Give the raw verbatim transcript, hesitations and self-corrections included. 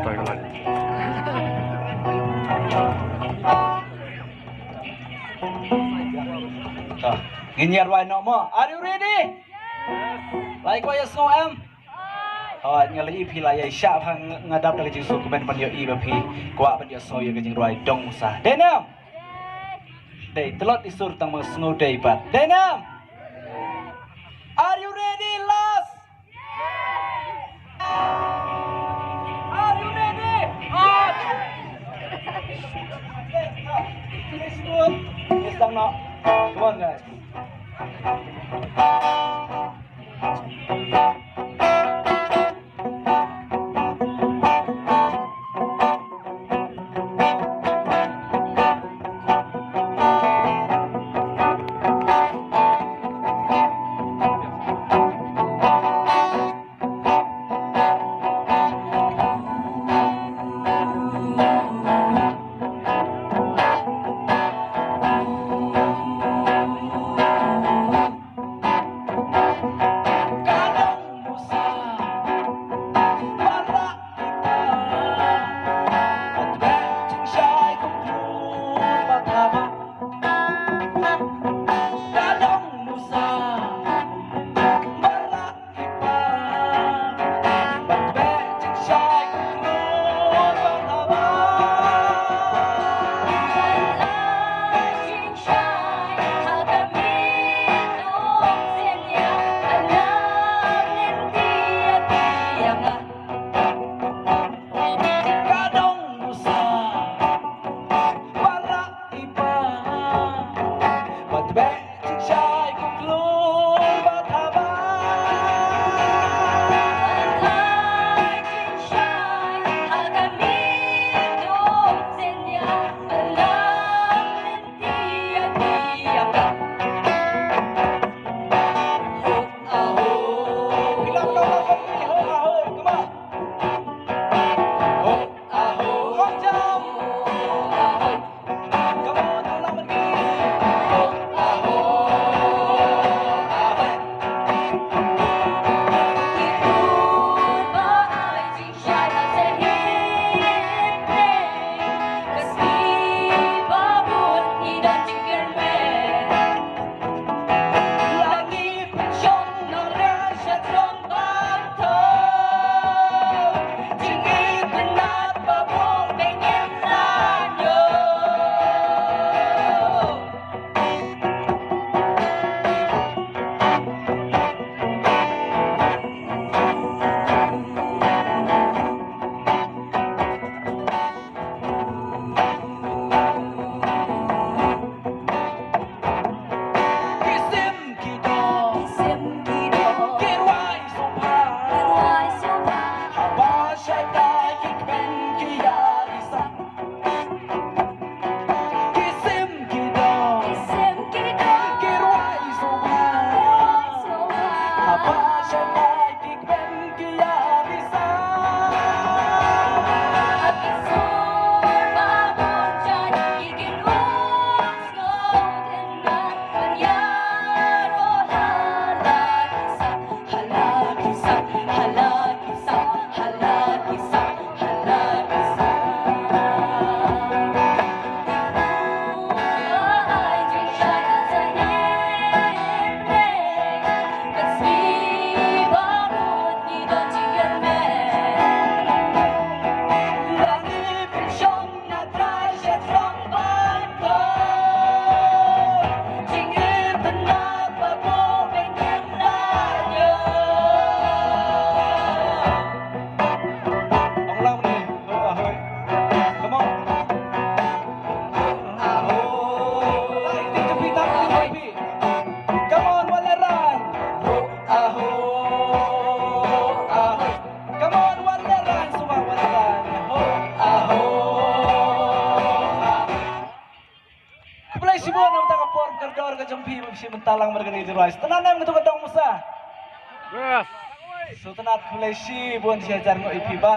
To, ngin ïa rwai noh mo. Are you ready? Lai kwah ïa sngew em? Hooid, nga la ïohi phi la ïa shah bha, nga dap da ka jingsngewkmen ban ïohi ba phi kwah ban ïa sngew ïa ka jingrwai Dong Musa. Dei ne em? Dei, tlot i sur tang ma sngew dei pat. Dei ne em? Are you ready, last? Are you ready? Yes, sir, no. Come on, guys. Come on, one last round. Come on, one last round, suba, one last round. Khublei shibun na ka bynta ka por kordor ka jong phi ba phi shim bynta lang bad kane ka jingrwai. Sngewtynnat em katu ka Dong Musa. Yes. Sngewtynnat, khublei shibun, shi hajar nguh ïa phi ba.